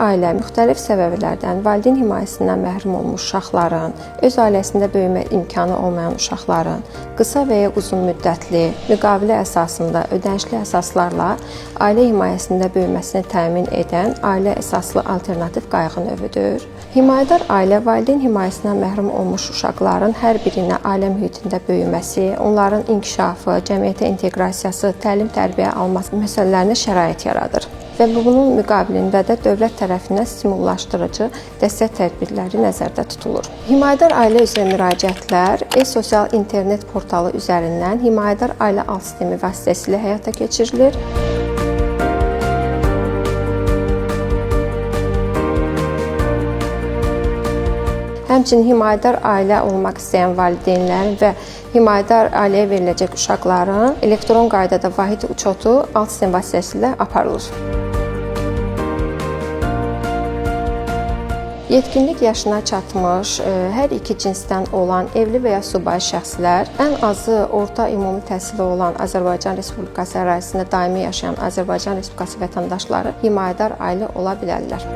ailə müxtəlif səbəblərdən valideyn himayəsindən məhrum olmuş uşaqların, öz ailəsində böyümə imkanı olmayan uşaqların qısa və ya uzun müddətli müqavilə əsasında ödənişli əsaslarla ailə himayəsində böyüməsini təmin edən ailə əsaslı alternativ qayğı növüdür. Himayədar ailə valideyn himayəsindən məhrum olmuş uşaqların hər birinə ailə mühitində böyüməsi, onların inkişafı, cəmiyyətə inteqrasiyası, təlim-tərbiyə alması məsələlərinə şərait yaradır və bunun müqabilində də dövlət tərəfindən stimullaşdırıcı dəstək tədbirləri nəzərdə tutulur. Himayədar ailə üzrə müraciətlər e-sosial internet portalı üzərindən himayədar ailə alt sistemi vasitəsilə həyata keçirilir. Həmçinin himayədar ailə olmaq istəyən valideynlərin və himayədar ailəyə veriləcək uşaqların elektron qaydada vahid uçotu alt sistem vasitəsilə aparılır. Yetkinlik yaşına çatmış, hər iki cinsdən olan evli və ya subay şəxslər, ən azı orta ümumi təhsili olan Azərbaycan Respublikası ərazisində daimi yaşayan Azərbaycan Respublikası vətəndaşları himayədar ailə ola bilərlər.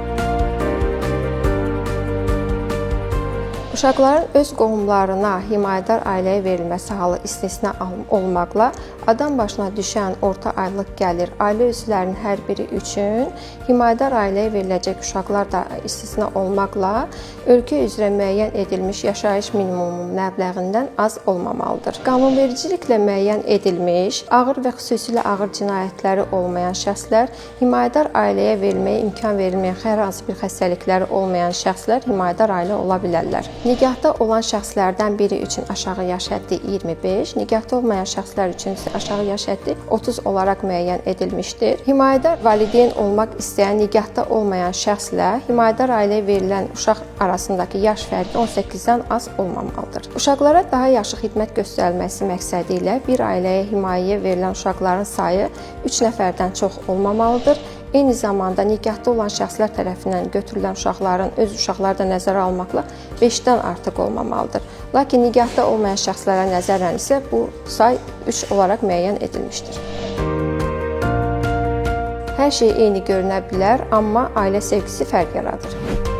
Uşaqların öz qohumlarına himayədar ailəyə verilməsi halı istisna olmaqla adam başına düşən orta aylıq gəlir ailə üzvlərinin hər biri üçün himayədar ailəyə veriləcək uşaqlar da istisna olmaqla ölkə üzrə müəyyən edilmiş yaşayış minimumu məbləğindən az olmamalıdır. Qanunvericiliklə müəyyən edilmiş ağır və xüsusilə ağır cinayətləri olmayan şəxslər, himayədar ailəyə verilməyə imkan verilməyən hər hansı bir xəstəlikləri olmayan şəxslər himayədar ailə ola bilərlər. Nikahda olan şəxslərdən biri üçün aşağı yaş həddi 25, nikahda olmayan şəxslər üçün isə aşağı yaş həddi 30 olaraq müəyyən edilmişdir. Himayədar valideyn olmaq istəyən nikahda olmayan şəxslə himayədar ailəyə verilən uşaq arasındakı yaş fərqi 18-dən az olmamalıdır. Uşaqlara daha yaxşı xidmət göstərilməsi məqsədi ilə bir ailəyə himayəyə verilən uşaqların sayı 3 nəfərdən çox olmamalıdır. Eyni zamanda nikahda olan şəxslər tərəfindən götürülən uşaqların öz uşaqları da nəzərə almaqla 5-dən artıq olmamalıdır. Lakin nikahda olmayan şəxslərə nəzərən isə bu say 3 olaraq müəyyən edilmişdir. Hər şey eyni görünə bilər, amma ailə sevgisi fərq yaradır.